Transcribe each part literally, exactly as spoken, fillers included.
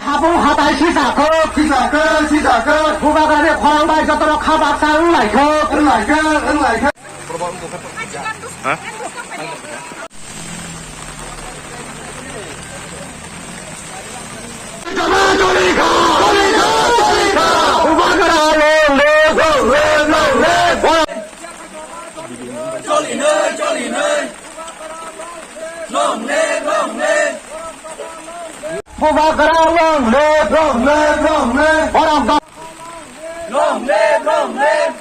Abo hatai sijakho. Sijakho, sijakho. Bubagrani khorang bai jotono kha baksa wng laikho. Wng laikho, wng laikho. Ha? Bubagra long live, long live, long live, long live. Choli noi, choli noi. Long live, long live. Bubagra long live, long live, long live. Borok dok. Long live, long live.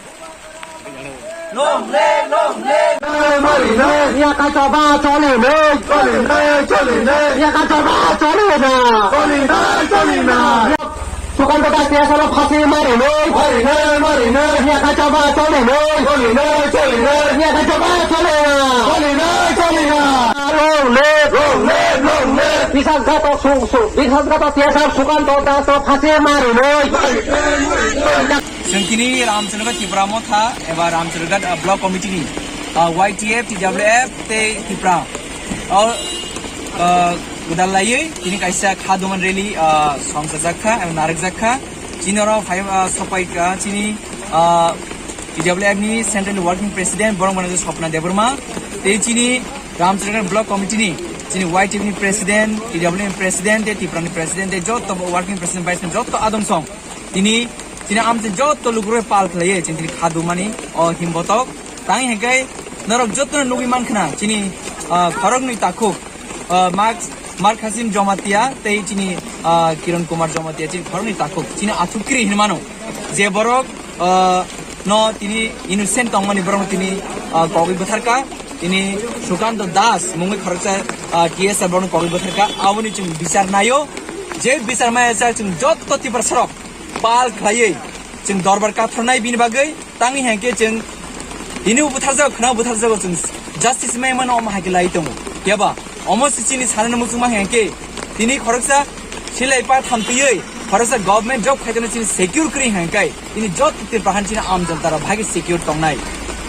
Long live, long live. Long live, long live. Nya kaisa ba choli noi. Choli noi, choli noi. Nya kaisa ba choli na. Choli noi, choli noi. Sukanta ta tiya salo phasi mari noi. Mari noi, mari noi. Nya kaisa ba choli noi. Choli noi, choli noi. Nya kaisa ba choli na. Choli noi, choli noi. Long live, long live, long live. Bisas gato su, su, bisas gato tiya sal Sukanta ta to phasi mari noi. Chwng tini Ramchandra Tipra Motha eba Ramchandra, uh, Block Committee ni, uh, Y T F, T W F tei Tipra o, uh, gwdal laiwi tini kaisa kha duman rally, uh, songchajak kha eba narwkjak kha. Chini oro phai, uh, sopai kha chini, uh, T W F ni Central Working President borok mano Swapna Debbarma tei chini Ramchandra Block Committee ni chini Y T F ni President, T W F ni President tei Tipra ni President tei joto Working President, Vice President joto adong song. Tini, tini amchai joto lukurok pal khlaiwi, chini tini khadumani o himbotok. Tang hingke norok jotono nugwi mankhna, chini, ah, khoroknwi takhuk, ah, Mark, Mark Hasim Jomatia tei chini, ah, Kiran Kumar Jomatia, chini khoroknwi takhuk, chini athukiri hinmano. Je borok, ah, no tini innocent tongmani borok tini, ah, kogwi bwtharka, tini Sukanta Das mungwi khoroksa, ah, T S R borok kogwi bwtharka, aboni chwng bichar naio, je bichar maya chwng joto Tiprasarok pal khlaiwi chwng dorbar kathornai bini bagwi tangwi hwnkhe chwng tini butharjago, khwna butharjago chwng justice mai mano omo hai khe lai tongo. Phiya ba omo se chini sanani muchungma hwnkhe tini khoroksa silai pa thamtwiwi khoroksa government job khaitano chini secure kwrwi hwnkhe tini joto Tripura hani chini amjanta rok bahai khe secure tongnai.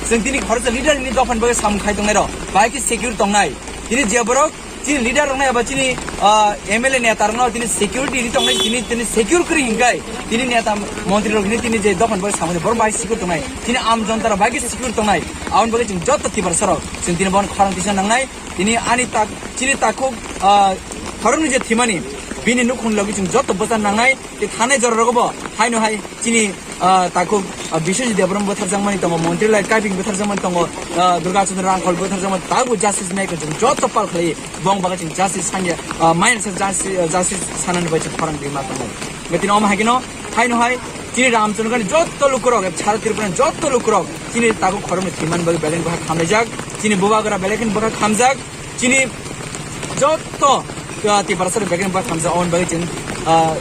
Chwng tini khoroksa leader ni dophani bagwi samung khai tongnai rok bahai khe secure tongnai. Tini je borok chini leader rok nai eba chini, ah, M L A neta rok no tini security ri tongnai, tini, tini secure kwrwi hingkai tini neta montri rok hini tini je dophani bagwi samani borok bai secure tongnai, tini am jonta rok bai khe secure tongnai. Aboni bagwi chwng joto Tiprasa rok chwng tini bono khorang tisa nangnai. Tini ani tak, chini takhuk, ah, khoroknwi je thimani bini nukhungni logi chwng joto bwsa nangnai. Tei thanai jora rogo bo haino hai chini, ah, takhuk, ah, Biswajit Debbarma bwtharjakmani tongo, Montri Lal Kaping bwtharjakmani tongo, ah, Durga Chandra Rangkhol bwtharjakmani, tabuk justice maker chwng joto pal khlai bong bagwi chwng justice sanya, ah, mayan sa justice, ah, justice sanani bai chwng khorang rima tongo. Betini omo hai kheno haino hai chini Ramchandra ni joto lukurok, sara Tripura ni joto lukurok chini takhuk khoroknwi thwiman bagwi beleng bwkha khamlaijak, chini bubagra beleng bwkha khamjak. Chini joto, ah, Tiprasa rok begini bwkha khamjak, aboni bagwi chwng, ah,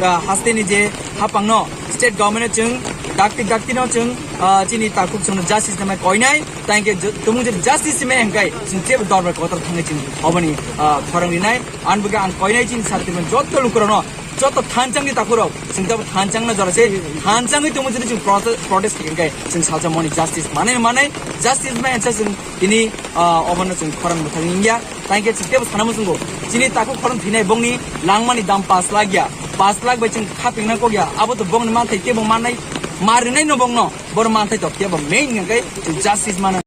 ah, hasteni je haphangno state government no chwng dakti dakti no chwng, ah, chini takhuk chwngno justice nangmani koinai, tangke jo-, tumung je justice maya hwnkhe chwng jebo dorbar kotor thangwi chwng oboni, ah, khorang rinai, ani bagwi ang koinai chini sara Tripura joto lukurokno. Joto thanchangni takhurok, chwng tabo thanchangna jora se, thanchangwi tongmo chini chwng prote-, protest khaikha khe, chwng salsa moni justice manai manai, justice mai ansa chwng tini, ah, obono chwng khorang mwthang wngya. Tangke chwng tebo sana muchungo, chini takhuk khorang thinai bongni langmani dam pash lakh ya, pash lakh bai chwng khapingna kok ya, abo to bongni manthai tebo mannai, marinai no bongno, boro manthai to tebo main hwnkhe chwng justice mana.